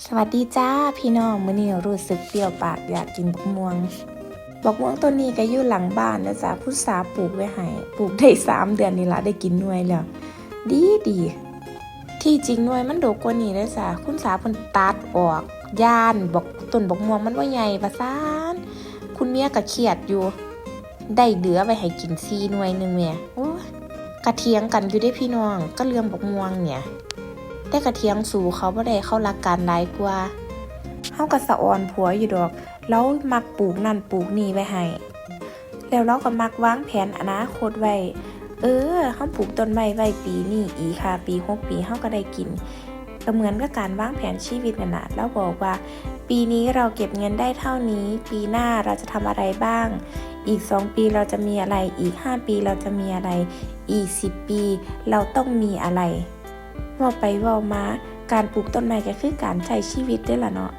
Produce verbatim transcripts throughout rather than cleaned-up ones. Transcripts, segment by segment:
สวัสดีจ้าพี่น้อง มื้อนี้รู้สึกเปรี้ยวปากอยากกินบักม่วง บักม่วงต้นนี้ก็อยู่หลังบ้านนะจ๊ะ คุณสาปลูกไว้ให้ ปลูกได้สามเดือนนี่ละได้กินหน่วยแล้ว ดีดี ที่จริงหน่วยมันดกกว่านี้เลยจ้ะ คุณสาเพิ่นตัดออก ย้านบัก ต้นบักม่วงมันบ่ใหญ่ว่าซั่น คุณเมียก็เครียดอยู่ ได้เหลือไว้ให้กินสี่หน่วยหนึ่งแหม โอ้ย กะเถียงกันอยู่เด้พี่น้อง ก็เรื่องบักม่วงเนี่ย แต่กะเถียงสู้เขาบ่ได้ เขารักกันหลายกว่า เฮาก็สะออนผัวอยู่ดอก ลาวมักปลูกนั่นปลูกนี่ไว้ให้ แล้วลาวก็มักวางแผนอนาคตไว้ เออ เฮาปลูกต้นไม้ไว้ปีนี้ อีกห้าปี หกปี เฮาก็ได้กิน ก็เหมือนกับการวางแผนชีวิตนั่นน่ะ ลาวบอกว่า ปีนี้เราเก็บเงินได้เท่านี้ ปีหน้าเราจะทำอะไรบ้าง อีกสองปีเราจะมีอะไร อีกห้าปีเราจะมีอะไร อีกสิบปีเราต้องมีอะไร เว้าไปเว้ามา การปลูกต้นไม้ก็คือการใช้ชีวิตเด้อล่ะเนาะ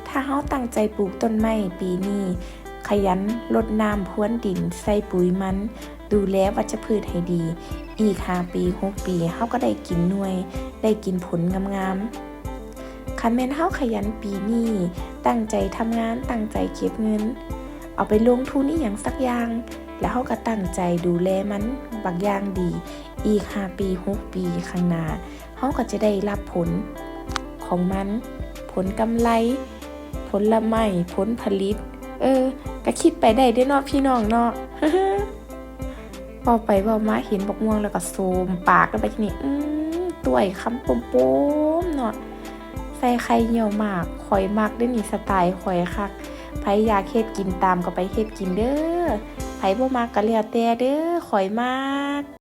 ถ้าเฮาตั้งใจปลูกต้นไม้ปีนี้ ขยันรดน้ำพรวนดิน ใส่ปุ๋ยหมัก ดูแลวัชพืชให้ดี อีกห้าปี หกปี เฮาก็ได้กินหน่วย ได้กินผลงามๆ คันแม่นเฮาขยันปีนี้ ตั้งใจทำงาน ตั้งใจเก็บเงิน เอาไปลงทุนอิหยังสักอย่าง แล้วเฮาก็ตั้งใจดูแลมันบักอย่างดี อีกห้าปี หกปีข้างหน้า เฮาก็จะได้รับผลของมัน ผลกำไร ผลไม้ ผลผลิต เออ ก็คิดไปได้เด้อเนาะพี่น้องเนาะ เว้าไปเว้ามาเห็นบักม่วงแล้วก็โซมปากแล้วไปทีนี้ อืม ต้วยคำโปมๆเนาะ ใส่ไข่เยี่ยวหมาก ข้อยมักเด้อนี่ สไตล์ข้อยคัก ไผอยากเฮ็ดกินตามก็ไปเฮ็ดกินเด้อ ไผบ่มักก็แล้วแต่เด้อ ข้อยมัก